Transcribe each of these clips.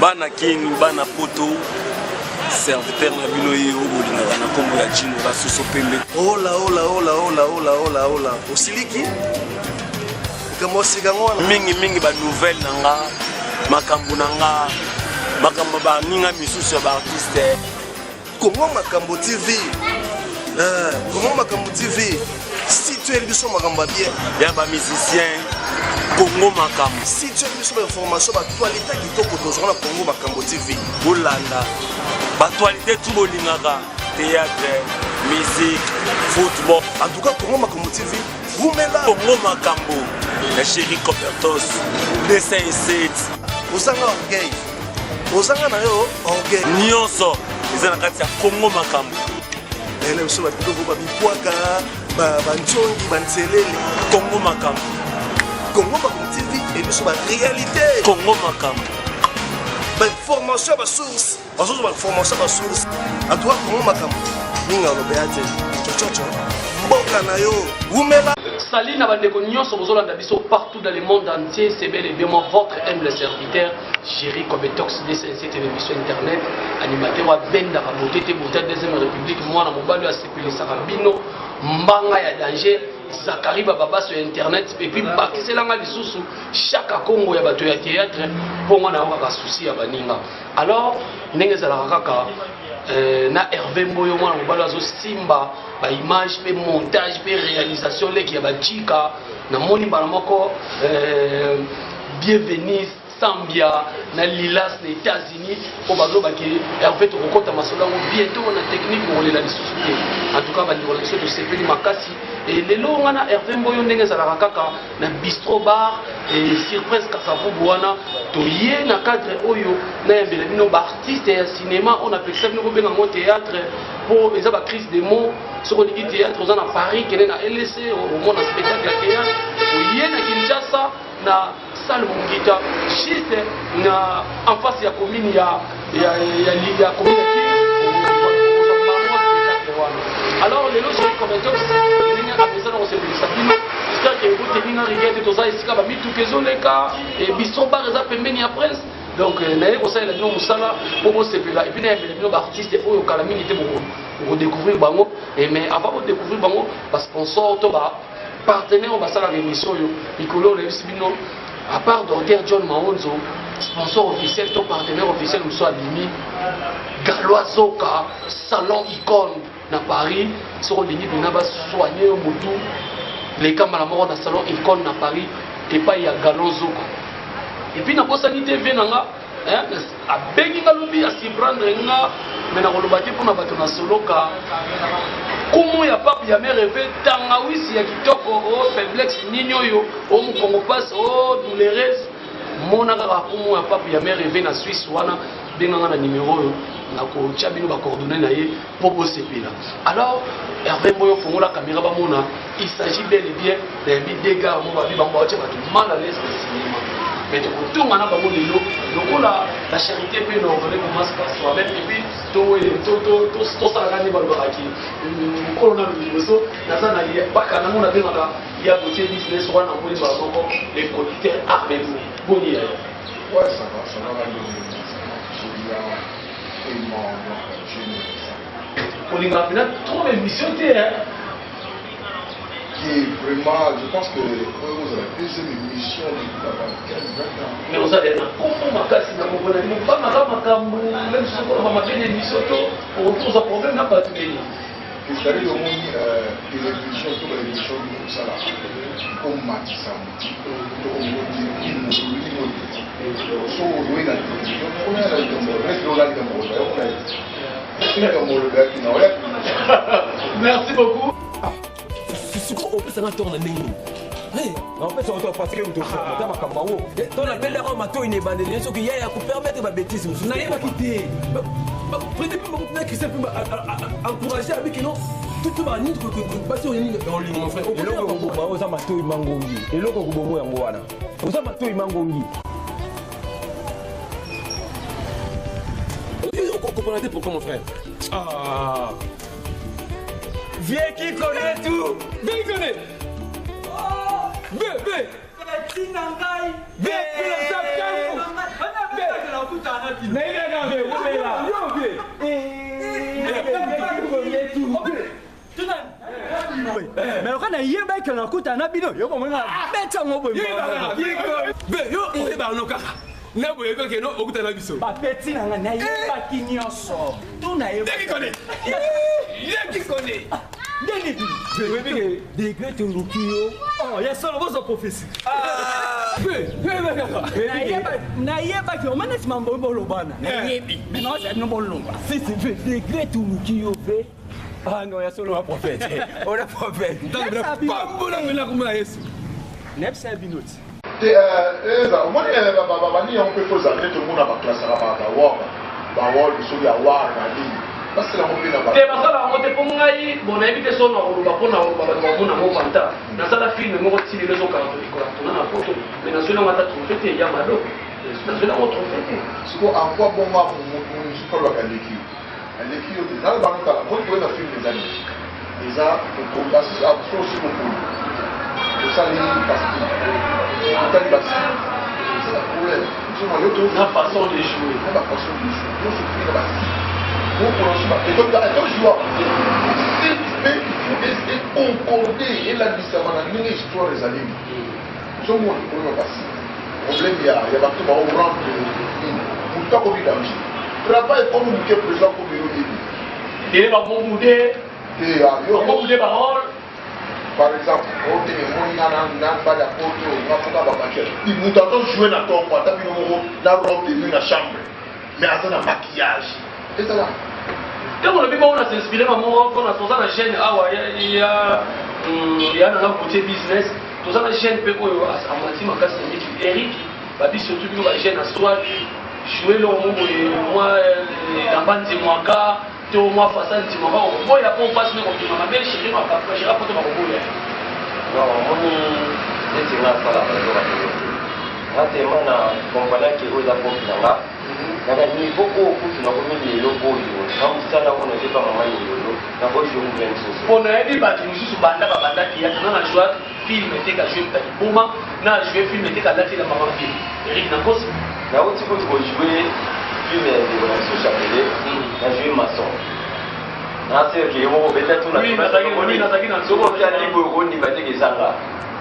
Bana kin bana poto serviteur na bino ye oyo bolingaka na nkombo ya jino la soso pembe. Hola hola hola hola hola hola hola osiliki likambo ya sika yango wana. Mingi mingi ba nouvelle na nga makambo na nga makambo baninga misusu ya baartiste. Congo Makambo TV eh, Congo Makambo TV si tu es biso makambo ya bien ya ba musicien Congo Makambo si tu es biso ba information ba actualité kitoko tozwa na Congo Makambo TV bolanda ba actualité tout bolingaka théâtre musique football en tout cas Congo Makambo TV wumela Congo Makambo ya chéri Copertos 207 ozanga orgueil ozanga na yo orgueil nyonso eza na kati ya Congo Makambo na biso babiloko babipwaka bancongi banselele Congo Makambo Congo Makambo TV e biso baréalité Congo Makambo bainformation ya basource bazozwa bainformation ya basource antuka Congo Makambo mingi alobeya te cococo mboka na yo wumela. Salut na bandeko nyonso bozolanda biso partout dans le monde entier, c'est bel et bien moi votre humble serviteur Jerry Kobetox DCNC télévision internet, animateur wa benda ka beauté te beauté deuxième république mwana mobali asepelisaka bino mbanga ya danger Zakari Bababaso ya internet et puis bakiselanga lisusu Chaka Congo ya bato ya théâtre mpo nga nayokaka souci ya baninga. Alors ndenge ezalaka kaka euh, na Hervé Mboyo mwana mobali azosimba ba image mpe montage mpe réalisation leki ya bajika namoni mbala moko euh, bienvenue Sambia na Lilas na États-Unis mpo bazobaki Hervé tokokɔta masolo yango bientôt na technique bokolela lisusu te. En tout cas bandeko na biso tosepeli makasi e lelo nga na Hervé Mboyo ndenge ezalaka kaka na bistro bar e surprise Kasavubu wana toye na cadre oyo nayambela bino baartiste ya cinéma oyo napekisa bino kobenga yango théâtre mpo eza ba crise de mots. Soki olingi théâtre oza na Paris kende na LSC omona spectacle ya théâtre, oye na Kinshasa na salle Mongita juste na en face ya commune ya ya ya ya commune ya Kin okozwa bango spectacle wana. Alors lelo soki Cometox ndenge apesana kosepelisa bino, j'espère que boteli nga rigueur te, toza esika ba mituka ezoleka e bistro bar eza pembeni ya Prince. Donc naye kosalela bino mosala mpo bosepela et puis nayambela bino ba artiste oyo kala mingi te bokodécouvrir bango. Et mais avant bodécouvrir bango, ba sponsor to ba partenaire oyo basalaka émission oyo mikolo oyo nayebisi bino, à part Docteur John Maonzo sponsor officiel to partenaire officiel mosusu abimi Galois Zoka salon icône na Paris. Soki olingi mpena basoigne yo motu, leka mbala moko na salon icône na Paris epai ya Galo Zoka. Et puis nabosani te vie na nga abengi nga lobi asiprendre nga me nakoloba te mpona bato na soloka kumu ya pape ya mere tangawisi ya kitoko o faiblesse nini oyo o mokongo passe o douloureuse mona kaka kumu ya pape ya mere na Suisse wana benganga na numero oyo nakotia bino bacoordonné na ye mpo bosepela. Alors Hervé Mboyo fongola caméra bamona, il s'agit bel et bien nayambi deux gars mo babi bango baotia bato mal à l'aise na cinéma, mais tokotonga na bango lelo lokola la charité mpe na ordonné commence par soi-même et puis tosalaka nde balobakaki mokolo nano liboso naza na baka nango nabengaka ya Gautier business wana namoni mbala moko les producteurs Hervé boni ya yo. Ouais, ça va, ça va, Julia, Clément, donc, Jimmy, ça. Olingaka mpena trop émission te hein? Qui est vraiment, je pense que vous avez la deuxième émission depuis la 15, 20 ans. Mais ozali na kombo makasi na kombo na bino bamaka makambo même soki oloba mabe na émission to okoki kozwa problème na bato nini. Ezali omoni télévision to baémission osala komatisa motu to olingo so oyoyi na télévision kuna na likambo neti ola likambo kozwa yo kuna likambo olobelaki na oya. Merci beaucoup. Siko opesanga tort na ndenge nini? Opesa oto parce que ata makambo yango to nabelaka matoi na ebandeli soki yaya kopermettre babétise mosusu nayebaki te. Prete mpe na Christian mpe encouragé abiki non tutu banini basi oyo nini olingo mon frère. Eloko ekoboma oza matoi mangongi, eloko ekoboma yango wana oza matoi mangongi. Okomprendre te pourquoi mon frère. Ah. Viens qui connaît tout. Viens qui connaît. Viens, viens. Viens, Mais oka nayebaki nakutana na bino yo bomona beti yango boye. Yo oyebaka no kaka na boye kaka no okutana na biso. Bapeti na nga nayebaki nyonso tu nayebaki. Ndeni oyebi degré toluki yo ya solo bozwa prophétie. Nayebaki oma neti mambo oyo bolobana nayebi mais naozali no bolonga sisi ve degré toluki yo ve. Ah non, ya solo wa prophète. Ola prophète. Pambola ngela komona Yesu. Nayebisa bino ti. Te eza omoni bani yango mpe fo ezala nde tomona baklasaka bawar bawar soki ya war na nini basala yango mpe na te basala yango te mpo ngai bon nayebi te so na koloba mpo na koloba bato bamona yango vanta. Nasala film moko ti lelo ezokartona na poto, mais nazweli yango ata trophée te ya mado, nazweli yango trophée te. Siko en quoi bongo motu mosusu alobaka aleki yo, aleki yo te? Naloba no kala moni koyeba film eza nini, eza so osi kokoli osali casting, otali basi, eza problème. Ozomona yo to na façon de jouer, na ba façon de jouer nyonso tuni na basi okona so etojoua site mpe il faut econcorde elandisama na ndenge histoire ezaleli. Ozomona problème ya basi, problème ya bato baorendre nini, motu akomi danger, travail ekomi moke, présent komi yo yebi te bakobude te bakobude barole. Par exemple otenge moni nga na mbali ya poto nga foka bamaquillage, moto azojoue na ntongo ata bino moko na robe de nuit na chambre, mais aza na maquillage ezala. Ntango olobi bongo na s'inspire mamo mpona toza na chaîne awa ya nanga Gautier Business, toza na chaîne mpe oyo amati makasi na miki Eric babi, surtout bino bajeune na swag joue eloko mo boye mwa elamba ndimwaka to mwa fasa ndimwaka okoboya mpo mpasi nde kobima mabe chéri makafashira poto bakoboya. Non, omoni neti nga asalaka eloko ya ndenge te. Nga tema na comprenaki oyo eza pompe na nga na baniveau oyo kutu nakomi lelo oyo na mosala oyo nazopa mama lilolo nakojoue kutu mosusu. Mpo nayebi bato mosusu banda babanda théâtre na joue film te ka joue moto liboma na joue film te kalati elamba mabe. Eric Nakosi. Nauti kutu kojoue film ya ndeko na biso Chapelet, na joue maçon naseke yo moko obeta. Oui, nazalaki na Soki otali boye okondima te ke ezanga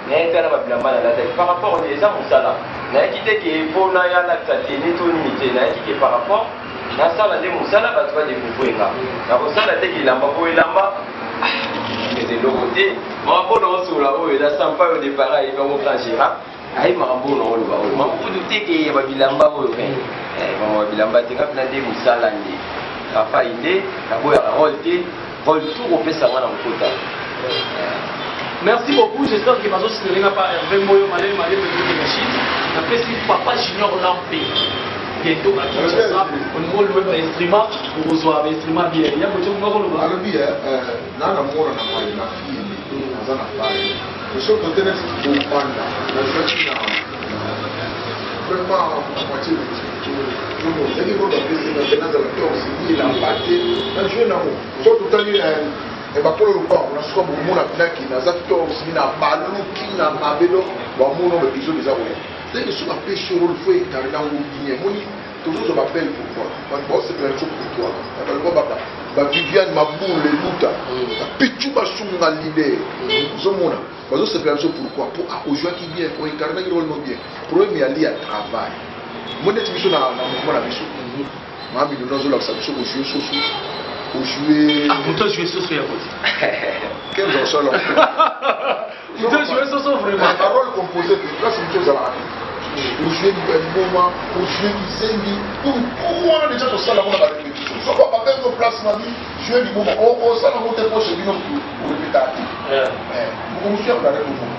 naye tala babilamba nalataki par rapport eza mosala. Nayaki te ke mpo naya lakisa teni to nini te, nayaki ke par rapport nasala nde mosala, bato badécouvrir nga. Nakosala te ke elamba po elamba eza eloko te. Makambo na osola oyo eza sampa oyo départ ayebi yango, grand Gérard ayebi makambo oyo naoloba oyo makutu te ke ya babilamba oyo me mama babilamba te. Nga mpena nde mosala nde travail nde naboyaka rôle te, rôle tout kopesa nga na kokota. Merci beaucoup, j'espère que bazo signaler nga par Hervé Moyo Malé Malé Malé Machine. Napesi Papa Junior Lampe. Bientôt à Kinshasa, on va louer ba instrument, okozwa ba instrument bien. Ya bocho moko loba. Alobi na mona na ngai na fille aza na pari soki tote neti kobanda nazwaki na vraiment moitié métier ezalaki ko bapesi nga mpe nazala torse ni elamba te na joue nango. Soki totali bakolo lopango na suka bomona pinaki naza torse ni na baluki na mabe, donc bamona baépisode eza koya. C'est soki bapesi yo rôle, faut incarner yango bien. Moni tozozwa bapele pourquoi bato baosepela biso pour toi, baloba baba baviviane Mabule Luta bapichu basunga leader, ozomona bazosepela biso pourquoi? Po ozwaki bien, oincarnaki rôle no bien. Problème ya li ya travail mo neti biso na mouvement na biso mamilondo azolakisa biso kojoue soso, kojoue Moto ajoue soso ya koti. Quel osala? Moto ajoue soso vraiment. Parole composée te, place moto ozalaka te, ojoue liboma, ojoue kizengi, wana déjà tosala ngo na barépétition. Soko babengo place na bi joue liboma, osala ngo te poche bino orépéta te. Moko mosusu ya kolanda komona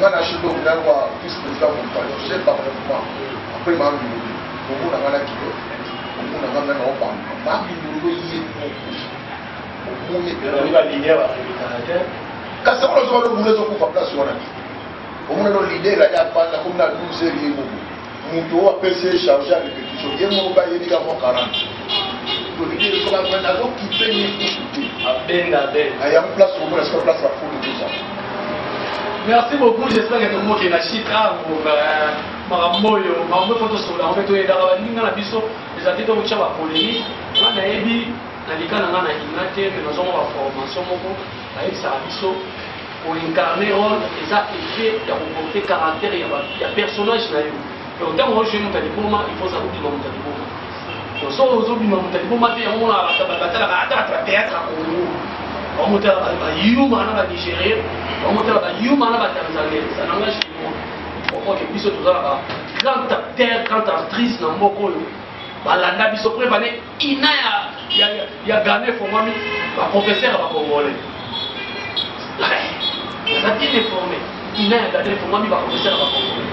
nga na chef d'organe wa vice président compagnon chef ba mouvement après mamilolo omona nga na kilo, omona nga nga na obanga mamilolo ye moko omoni. Kasi yango nazoba lobulu ezokufa place wana te. Omona no leader aye afanda komi na 12 heures ye moko, moto oyo apesi ye charge ya répétition ye moko mpe ayebi ka mwa 40 to leader soki afanda azokipe ye kutu te. Abenga abenga. Yango place omona sika place bafulu toza. Merci beaucoup, j'espère que tout le monde est la chute. Ah, bon, ben, Makambo oyo, makambo oyo faut tosolola yango mpe toyedaka baninga na biso, eza te tokotia ba polemique. Nga nayebi nalika na nga na INA te, mais nazwa mwa ba formation moko bayebisaka biso ko incarner role eza effet ya ko porter caractère ya ba ya personnage na yo. Donc ntango ozo jouer moto ya liboma, il faut ozala obima moto ya liboma. Donc soki ozo bima moto ya liboma te, yango omonaka bato batalaka ata bato ya théâtre ya Congo, bamotala ba yuma na ba Nigérien, bamotala ba yuma na ba Tanzanien, ça n'engage que moi. Comprends que biso toza na ba grand acteur, grand actrice na mboka oyo balanda biso preuve ane ina ya ya ya Ghana efongwami ba professeur ya ba congolais. Naza bien informé. Ina ya Ghana efongwami ba professeur ya ba congolais.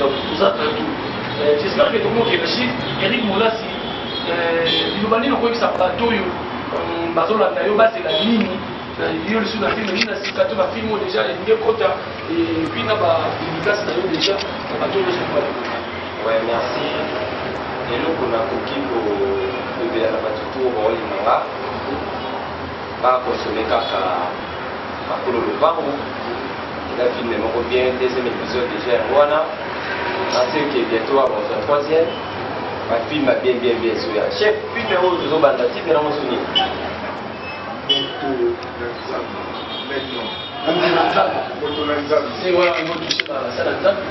Donc toza tranquille. Euh, j'espère que tokoki réfléchir. Eric Molasi, euh, liloba nini okoyebisa bato oyo euh, bazolanda yo bazela nini na yo lisusu na film nini na sika to ba film oyo déjà elingi ekota et puis na ba dédicace na yo déjà na bato nyonso balingaka. Ouais, merci. Eloko nakoki kolobela na bato to baolinga nga bakonsome kaka makolo lopango eza film moko bien, deuxième épisode déjà yango wana, parce que bientôt akozwa troisième bafilm bien bien bien ezoya. Chef, film oyo tozobanda, titre nango so nini? Moto na Nzambe. Maintenant. Moto na Nzambe. Moto na Nzambe. Se wana ngo touche basala Nzambe.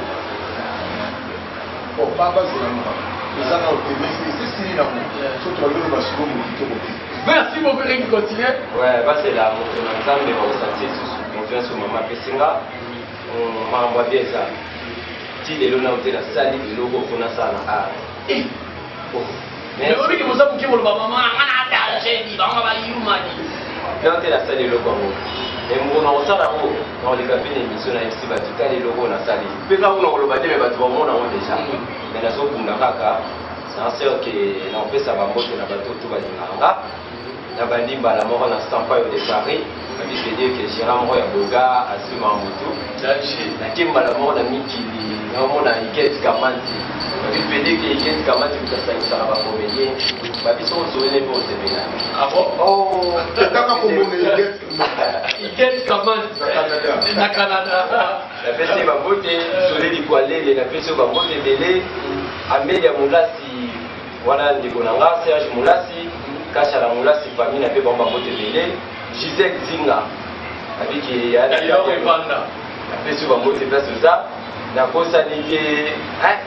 Bon, ba bazela ngo. Eza na oteme, esili nango. So tolobelo basiko mo kitoko te. Merci beaucoup Eric, continue. Ouais, basela moto na Nzambe, bakosentir lisusu confiance oyo mama apesi nga. Makambo ya bien eza ti lelo nano te, nasali eloko mpo nasala na art. Mais oyebi ke boza moke koloba mama na nga na danger di bango bayumani. Nano te nasali eloko yango, mais mokolo na kosala yango nakoleka mpe na émission na yebisi bato tala eloko oyo nasali mpe kaka kuna koloba te, mais bato bamona yango déjà. Mais nazobunda kaka na ke nakopesa bambote na bato to balingaka nga. Nabandi mbala moko na Sampaio de Paris, babi veut dire que gérant moko ya boga asima motu. Nake mbala moko na mikili, naomona Iket Kamanti, babi veut dire que Iket Kamanti moto asangisaka bacomédien, babi soko ozowele mpe osepela. Ah bon? Oh. Etanga komona Iget. Iget Kamanti na Canada. Na Canada. Napesi ye bambote Zole Likwalele, napesi yo bambote ebele. Amelia Molasi wana ndeko na nga, Serge Molasi, Kashala Molasi, famille na mpe bango bambote ebele. Gisèle Zinga abiki ya D'ailleurs Evanda. Napesi yo bambote place oza. Nakosani te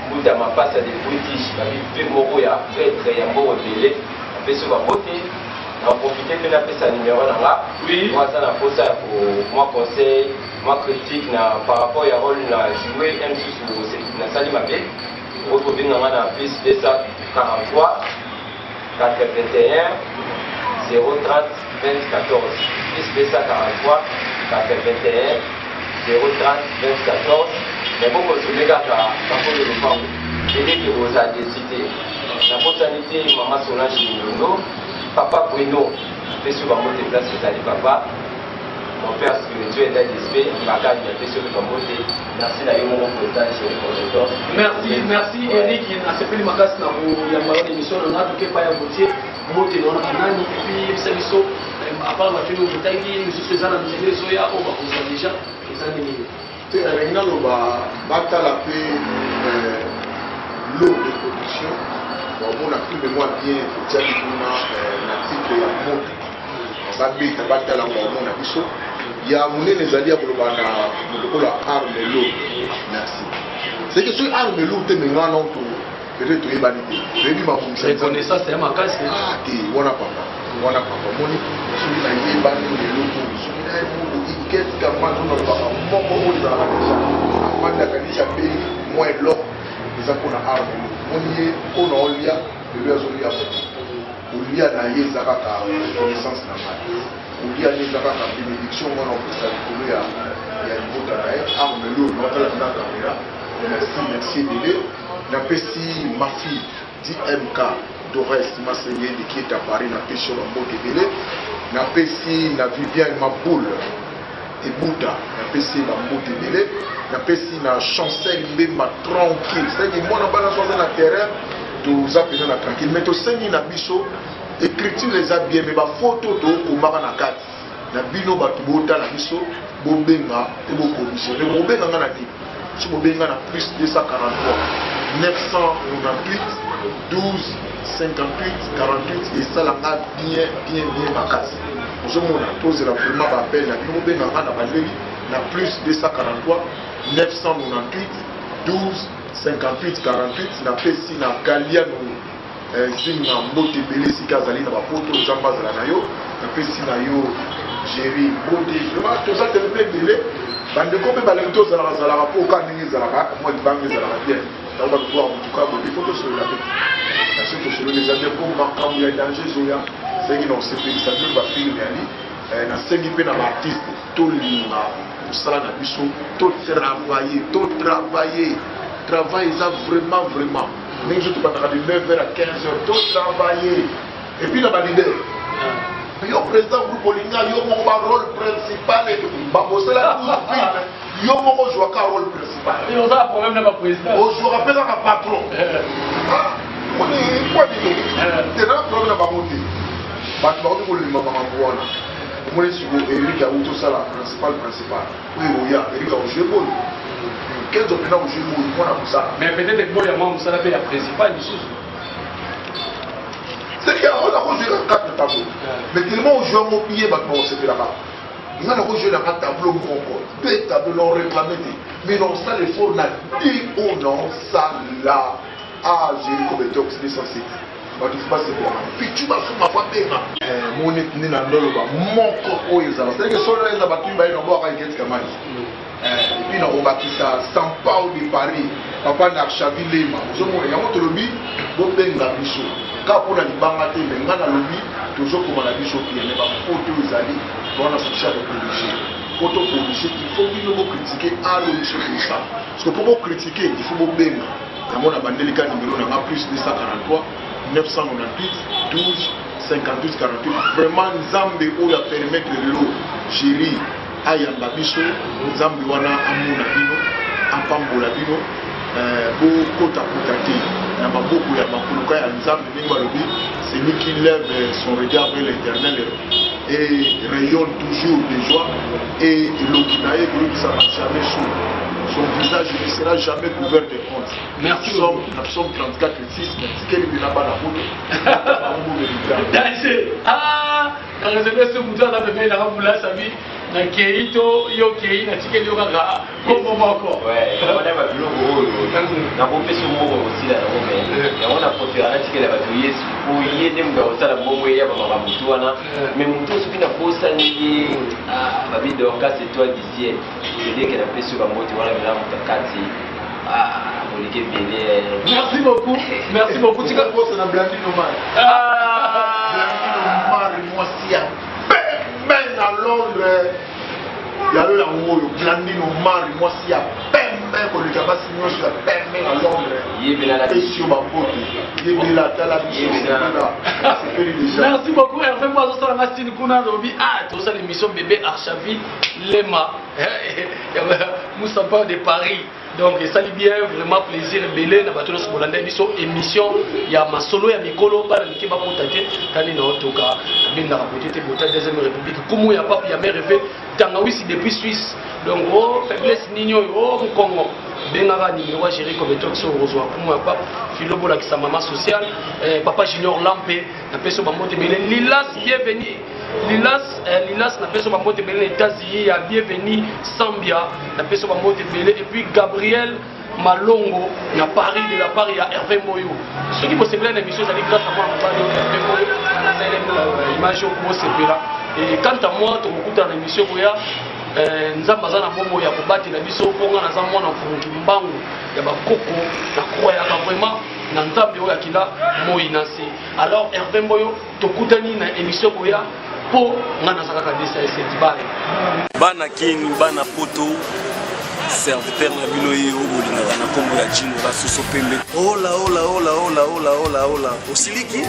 mbuta mapasa de British, babi mpe moko ya prêtre ya mbongo ebele, napesi yo bambote. Na profite mpe napesa numero na nga. Mpo aza na posa ya mwa conseil, mwa critique na par rapport ya rôle na jouer mosusu nasali mabe, okoki kobenga nga na plus 243 81 030 20 14, plus 243 81 030 20 14. Mais bokonsome kaka bakolo lopango eleki kozala desi te. Nabosani te mama Solange Mindondo, papa Bruno, apesi yo bambote place ezali papa, mon père spirituel Daddy SP Bakali, apesi yo mpe bambote. Merci na yo moko président Jerry Conector. Merci, merci Eric, nasepeli makasi na koyamba yo na émission na nga. Toke epai ya Gautier, mbote na wana banani, et puis yebisa biso à part bafilm oyo totangi, misusu eza na nzela ezoya oyo bakozwa déjà eza nini? Te, nalingi naloba batala mpe lot de production, bamona film mwa bien totiaki kuna na titre ya moto, babeta batala yango bamona biso ya monene ezali ya koloba na lokola arme lourde. Merci. C'est que soki arme lourde te, me nga nao to peut-être toyebani te, toyebi mabongisa. Reconnaissance ya makasi. Ah te, wana papa, wana papa moni soki nayebani lelo oyo, soki naye moto Iket Kamano, nalobaka moko oyo ezalaka deja afandaka neti abengi mwa eloko eza mpona arme lourde. Moni ye oyo naolia lelo, azolia moto kolia na ye eza kaka reconnaissance na ngai, kolia ye eza kaka bénédiction wana opesa likolo ya libota na ye. Arme lourde, naotala na caméra, merci, merci ebele. Napesi ma fille DMK Dores Masengeli qui est à Paris, napesi yo bambote ebele. Napesi na Viviane Maboule Ebuta, napesi ye bambote ebele. Napesi na Chancel Mbemba tranquille, c'est-à-dire mwana bana so aza na terrain, toza mpenza na tranquille. Mais tosengi na biso écriture eza bien, mais bafoto tokomaka na kati na bino bato botala biso, bobenga mpe bocommissionne. Bobenga nga na nini? Soki bobengi nga na plus 243 998 12 58 48 esala nga bien bien bien makasi. Ozomona tozela vraiment ba appel na bino bobenga nga na bandeli na plus 243 998 12 58 48 napesi na Galiano eh, Zinga mbote ebele esika azali na bapoto nzambe azala na yo napesi na yo Jerry mbote vraiment toza tele mpe ebele bandeko mpe balingi tozalaka zalaka mpo ka ndenge ezalaka mwa libanga ezalaka bien ntango bakobwaka motuka boye ifo tosolola mpe na soki tosololi eza bien mpo makambo ya danger ezoya seki na kosepelisa bino bafilme yali eh, nasengi mpe na baartiste tolinga mosala na biso totravaille totravaille travail eza vraiment vraiment ndenge biso tobandaka de 9 heures à 15 heures to travailler et puis na ba leader yo président groupe olinga yo moko ba rôle principal bakosala 12 film yo moko ozwaka rôle principal oza problème na ba président ozwaka mpe kaka patron moni kwa nini te na problème na bango te bato bakoki kolimba makambo wana omoni siko erik auti osala principal principal oyo ekoya erika ozwi boyo kenzo mpena ozwi boyo mwana mosala mais peut-être boya mwa mosala mpe ya principal lisusu c'est yango nakozwi kaka quatre tableau mais tellement ozwi yango bien bato bakosepelaka nga nakozwi nanga tableau moko deux tableau na oréclame te mais naosala effort na de oyo naosala ah jericho betox 207 bato fo basepelaka pichu bafuma fo abenga moni nde na ndoloba moko oyo ezala cetadire solo eza bato mibale na bwaka igeti kamani epuis nakobakisa san paul de paris papa na archavi lema ozomona yango tolobi bobenga biso kaka mpo na libanga te me ngai nalobi tozokoma na biso bien me bafoto ezali towana souci ya kocorrige mpo tocorrige il faut bino bokritike alo biso tosala parce que mpo bokritike il faut bobenga yango na bandeli ka numero na nga plus 243 998 12 58 48 vraiment nzambe oyo apermettre lelo géri ayamba biso nzambe wana amona bino apambola bino eh, bokotakota te na maboko ya makoloka ya nzambe ndenge balobi celui qui lève son regard vers l'éternel et rayonne toujours de joie et elongi na ye ekoyokisama jamais chaud son visage ne sera jamais couvert de honte. Merci. Psaume, na psaume 34 6 natikeli bino bana poto danger ah na réserve ce moto aza pembeni nanga bulasa bi nakei to yo okei natikeli yo kaka kombo moko wana babiloko oyo nakopesa mbongo kosila yango me yango na préfère natikela bato yesu po ye nde moto akosala mbongo eya bamakambo tu wana me moto soki nabosani ye babi dorcas étoile du ciel cedeke napesi yo bambote wana bela moto akati koleka ebele merci beaucoup merci beaucoup tika kosana blandine omar blandine omar mwasi ya pembe na londres yalo yango oyo blandine omar mwasi ya pembe koleka basi nyonso ya pembe na londres pesi yo bambote yebela tala biso sepeli déjà merci beaucoup hervé mpo azosala nga style kuna alobi ah tosala émission bébé archavi lema musampa de paris donc esali bien vraiment plaisir ebele na bato nyonso bolanda biso émission ya masolo ya mikolo bana mike bakota te tani na otoka abendaka bote te bota deuxième république kumu ya pape ya mare fe tangawisi depuis suisse donc o oh, faiblesse nini oyo o oh, mokongo bengaka nimero ya géri cometox okozwa kumu ya pape filo bolakisa mama sociale eh, papa junior lampe napesi yo bambote ebele lilas bienvenu lilas eh, lilas napesi yo bambote ebele na états-unis ya bienvenu sambia napesi yo bambote ebele et puis gabriel malongo na paris de la part ya hervé moyo soki bosepela na émission ezali grâce à mwana mobali oyo hervé moyo asaleli euh, image oyo bosepela et quant à moi tokokutana na émission koya eh, nzambe aza na bomoi ya kobatela biso mpo nga naza mwana mfumu kimbangu ya bakoko nakroyaka vraiment na nzambe oyo akila moi na nse alors herve mboyo tokutani na émission koya mpo nga naza kaka dcs baye bana kin bana poto serviteur na bino ye oyo bolingaka na nkombo ya jino basoso pembe ola ola ola ola ola ola ola osiliki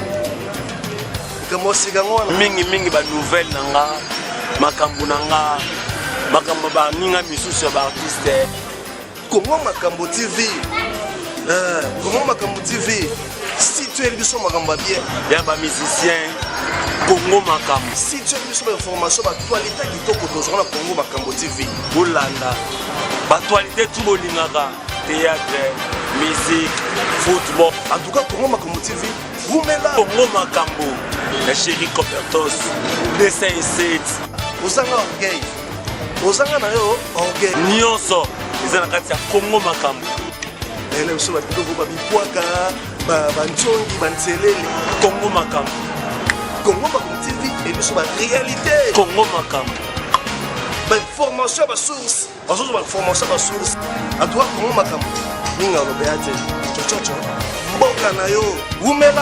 likambo osika yango wana mingi mingi banouvelle na nga makambo na nga makambo baninga misusu ya baartiste Congo Makambo TV. Eh, Congo Makambo TV. Si tu es biso makambo ya bien. Ya ba musiciens Congo Makambo. Si tu es biso ba information ba actualité kitoko tozwa na Congo Makambo TV. Bolanda. Baactualité tout bolingaka, théâtre, musique, football. En tout cas, Congo Makambo TV, wumela. Congo Makambo ya Chéri Copertos 207. Ozanga orgueil, ozanga na yo orgueil. Nyonso eza na kati ya Congo Makambo. Nayela biso babiloko, babipwaka, banzongi, banzelele. Congo Makambo. Congo Makambo TV ebiso baréalité. Congo Makambo. Bainformation ya basource, bazozwa bainformation ya basource. En tout cas, Congo Makambo, mingi alobeya te, cococo, mboka na yo, wumela.